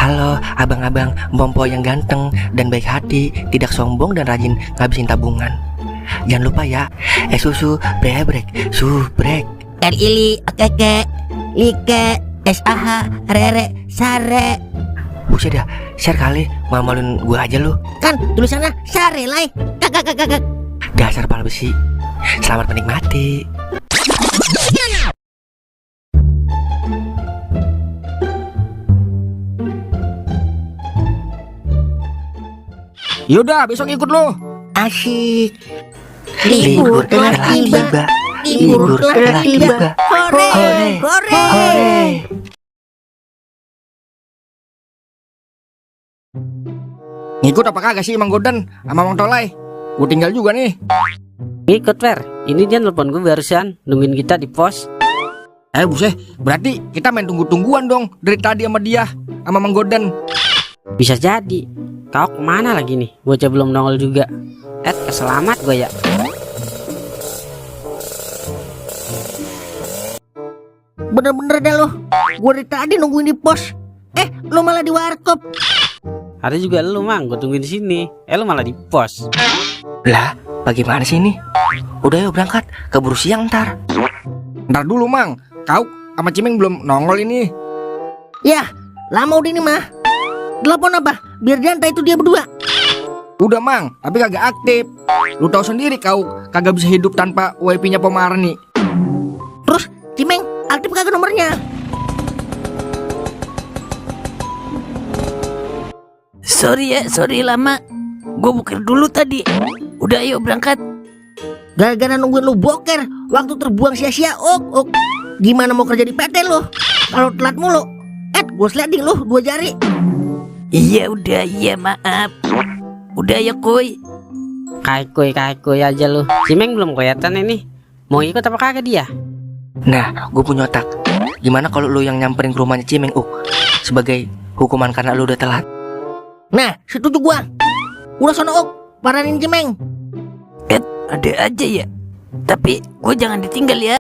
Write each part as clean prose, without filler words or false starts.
Halo abang-abang Bompo yang ganteng dan baik hati, tidak sombong dan rajin ngabisin tabungan. Jangan lupa ya, susu brebrek, subrek. Ili, keke, like, SAH, rere, sare. Buset dah, share kali, malu-maluin gua aja lu. Kan tulisannya sare lai. Kakak. Dasar pala besi. Selamat menikmati. Yaudah, besok ikut lo. Asyik. Libur telah tiba. Libur telah tiba. Hore, hore. Ngikut apa kagak sih Mang Godan sama Mang Tolai? Gue tinggal juga nih. Ngikut Fer, ini dia nelpon gue barusan, nungguin kita di pos. Buset, berarti kita main tunggu-tungguan dong dari tadi sama dia, sama Mang Godan. Bisa jadi. Kau kemana lagi nih? Bocah belum nongol juga. Selamat gue ya. Bener-bener dah lo. Gue dari tadi nungguin di pos. Lo malah di warkop. Ada juga lu Mang, gue tungguin di sini. Lu malah di pos. Lah, bagaimana sih ini? Udah yuk berangkat, keburu siang ntar. Ntar dulu Mang, kau sama Cimeng belum nongol ini. Ya, lama udah ini mah. Telepon apa? Biar jantai itu dia berdua. Udah Mang, tapi kagak aktif. Lu tahu sendiri kau kagak bisa hidup tanpa WiFi-nya Pomarni. Terus Cimeng aktif kagak nomornya? Sorry lama. Gue boker dulu tadi. Udah ayo berangkat. Gara-gara nungguin lu boker, waktu terbuang sia-sia. Ok. Gimana mau kerja di PT lo? Kalau telat mulu. Gue sliding lu 2 jari. Iya maaf. Udah ya kuy. Kayak aja lu. Cimeng belum kelihatan ini. Mau ikut apa kagak dia? Nah, gue punya otak. Gimana kalau lu yang nyamperin ke rumahnya Cimeng sebagai hukuman karena lu udah telat? Nah, setuju gua. Udah sono paranin Cimeng. Ada aja ya. Tapi gue jangan ditinggal ya.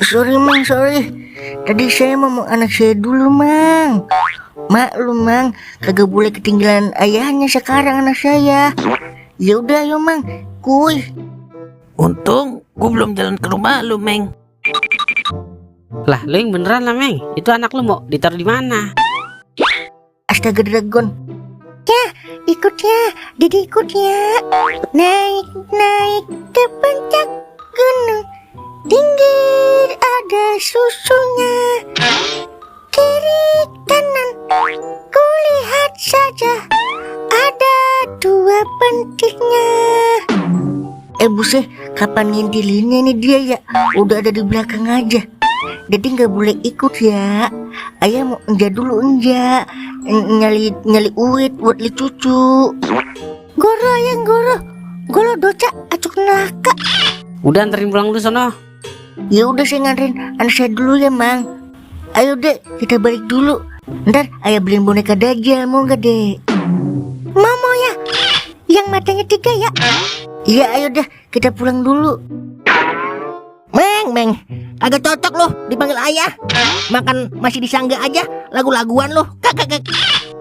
Sorry Mang, sorry. Tadi saya mau anak saya dulu Mang. Maklum Mang, kagak boleh ketinggalan ayahnya sekarang anak saya. Ya udah yo Mang, kuy. Untung gue belum jalan ke rumah lu Meng. Lah, lu yang beneran lah Meng. Itu anak lu mau ditaruh di mana? Astaga Dragon. Ya, ikut ya, Dede ikut ya. Naik ke puncak gunung. Tinggi ada susunya. Kiri kanan kulihat saja. Ada 2 pentingnya. Buset, kapan ngintilinnya nih dia ya? Udah ada di belakang aja. Dede nggak boleh ikut ya. Ayah mau enja dulu enja. Nyali uit buat li cucu. Goro doca acuk neraka. Udah anterin pulang dulu sono. Ya udah saya nganterin anak saya dulu ya Mang. Ayo dek, kita balik dulu. Ntar ayah beliin boneka Dajjal, mau nggak dek? Mau ya. Yang matanya 3 ya. Iya ayo dah, kita pulang dulu. Meng, agak cocok loh dipanggil ayah. Makan masih disangga aja, lagu-laguan loh. Kakak.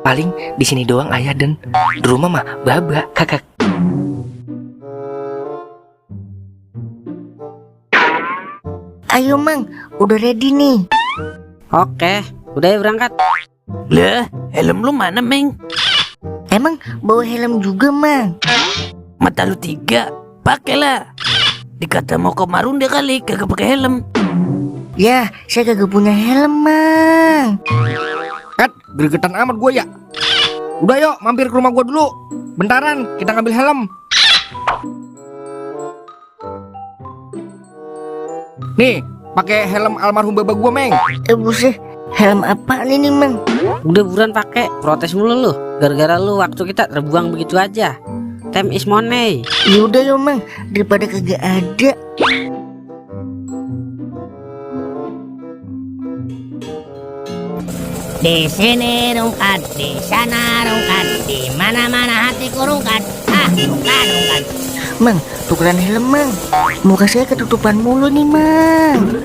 Paling di sini doang ayah dan di rumah mah baba kakak. Ayo Mang, udah ready nih. Oke, udah ya berangkat. Lah, helm lu mana Meng? Emang bawa helm juga Mang? Mata lu 3, pakailah. Dikata mau ke Marunda kali kagak pakai helm. Ya, saya kagak punya helm Mang. Gregetan amat gue ya. Udah yuk, mampir ke rumah gue dulu. Bentaran, kita ngambil helm. Nih, pakai helm almarhum baba gue Meng. Buset, helm apaan ini Mang? Udah buruan pakai, protes mulu lu. Gara-gara lu waktu kita terbuang begitu aja. Time is money. Yaudah yo Mang, daripada kagak ada. Di sini rungkat, di sana rungkat, di mana-mana hatiku rungkat. Rungkat. Mang, tukeran helm Mang. Muka saya ketutupan mulu nih Mang.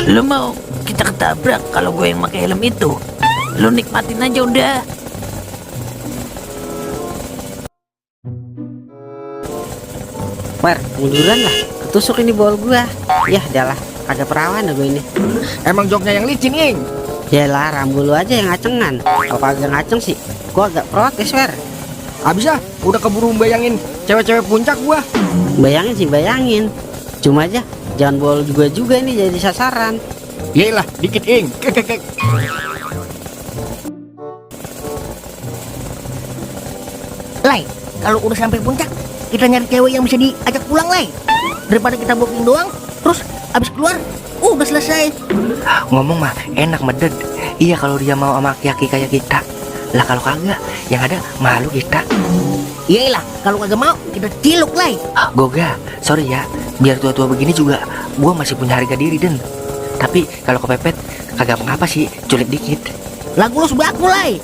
Lu mau kita ketabrak kalau gue yang pakai helm itu? Lu nikmatin aja udah. Wer, munduran lah. Ketusuk ini bol gua. Yah, dah lah. Kagak perawan dah gua ini. Emang joknya yang licin, Ing. Yalah, rambu lu aja yang ngacengan. Kalau kagak ngaceng sih, gua agak protes, Wer. Abis ah, udah keburu bayangin cewek-cewek puncak gua. Bayangin sih, bayangin. Cuma aja, jangan bol juga ini jadi sasaran. Yelah, dikit, Ing. Lai, kalau udah sampai puncak, kita nyari cewek yang bisa diajak pulang, Lai. Daripada kita booking doang, terus abis keluar, udah selesai. Ngomong mah enak meded. Iya kalau dia mau sama aki-aki kayak kita. Lah kalau kagak, yang ada malu kita. Iyalah, kalau kagak mau, kita ciluk, Lai. Goga, sorry ya. Biar tua-tua begini juga, gua masih punya harga diri, Den. Tapi kalau kepepet, kagak mengapa sih, culik dikit. Lagu lu sebaku, Lai.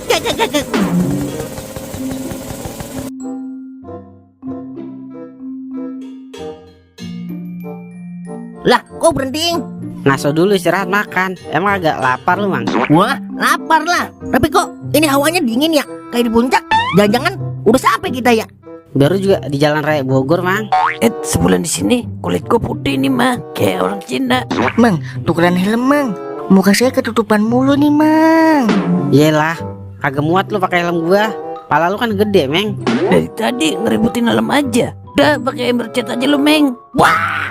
Lah, kok berhenti? Ngaso dulu istirahat makan. Emang agak lapar lu, Mang? Wah, lapar lah. Tapi kok ini hawanya dingin ya? Kayak di puncak. Jangan-jangan udah sampai kita ya? Baru juga di Jalan Raya Bogor, Mang. Sebulan di sini kulit gua putih nih mah, kayak orang Cina. Mang, tukeran helm, Mang. Muka saya ketutupan mulu nih, Mang. Yelah, kagak muat lu pakai helm gua. Pala lu kan gede, Meng. Dari tadi ngeributin helm aja. Udah pakai ember cat aja lu, Meng. Wah,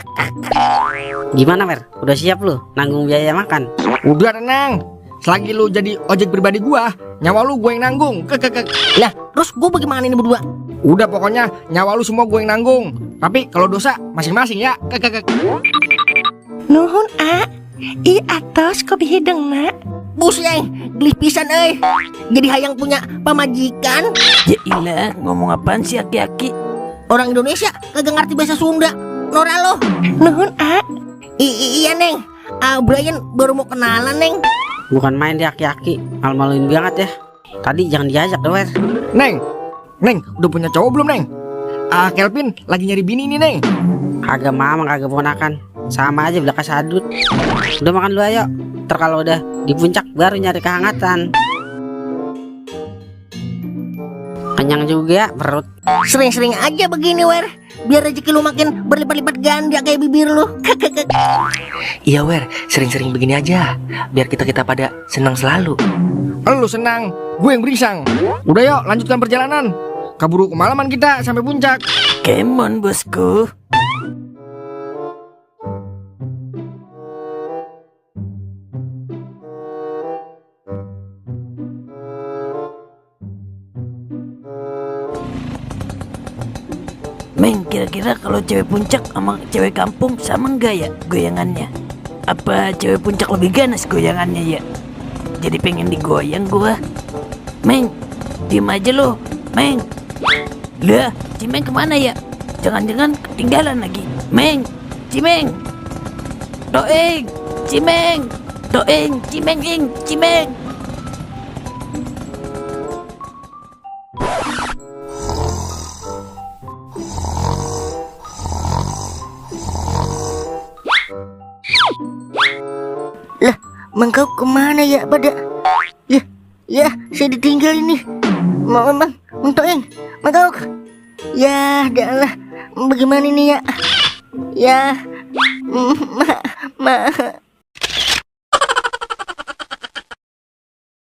Gimana, Mer? Udah siap lu nanggung biaya makan? Udah tenang. Selagi lu jadi ojek pribadi gua, nyawa lu gue yang nanggung. Lah, terus gue bagaimana ini berdua? Udah pokoknya nyawa lu semua gue yang nanggung. Tapi kalau dosa masing-masing ya. Nuhun, A. I atas kopi hidung, nak. Buseng, gelis pisan, Jadi hayang punya pamajikan. ya ilah, ngomong apaan sih aki-aki? Orang Indonesia kagak ngerti bahasa Sunda. Nora lo. Nuhun, A. Iya, Neng. Brian baru mau kenalan, Neng. Bukan main dia aki-aki, malu-maluin banget ya. Tadi jangan diajak deh, Wer. Neng, udah punya cowok belum, Neng? Kelvin lagi nyari bini nih, Neng. Kagak mama, kagak ponakan. Sama aja belaka sadut. Udah makan dulu ayo. Ntar kalau udah di puncak baru nyari kehangatan. Kenyang juga perut. Sering-sering aja begini, Wer. Biar rezeki lu makin berlipat-lipat ganda kayak bibir lu. Iya, Wer, sering-sering begini aja. Biar kita pada senang selalu. Lu senang, gue yang berisang. Udah yuk, lanjutkan perjalanan. Kaburu kemalaman kita sampai puncak. Come on, bosku. Meng, kira-kira kalau cewek puncak sama cewek kampung sama enggak ya goyangannya? Apa cewek puncak lebih ganas goyangannya ya? Jadi pengen digoyang gua. Meng, diem aja lo, Meng. Lah, Cimeng kemana ya? Jangan-jangan ketinggalan lagi. Meng, Cimeng. Doeng, Cimeng. Doeng, Cimeng, Cimeng. Lah, Mang, kau kemana ya pada? Ya, saya ditinggal ini. Mang Toeng, Mang kau. Ya, dah lah. Bagaimana ini ya? Ya,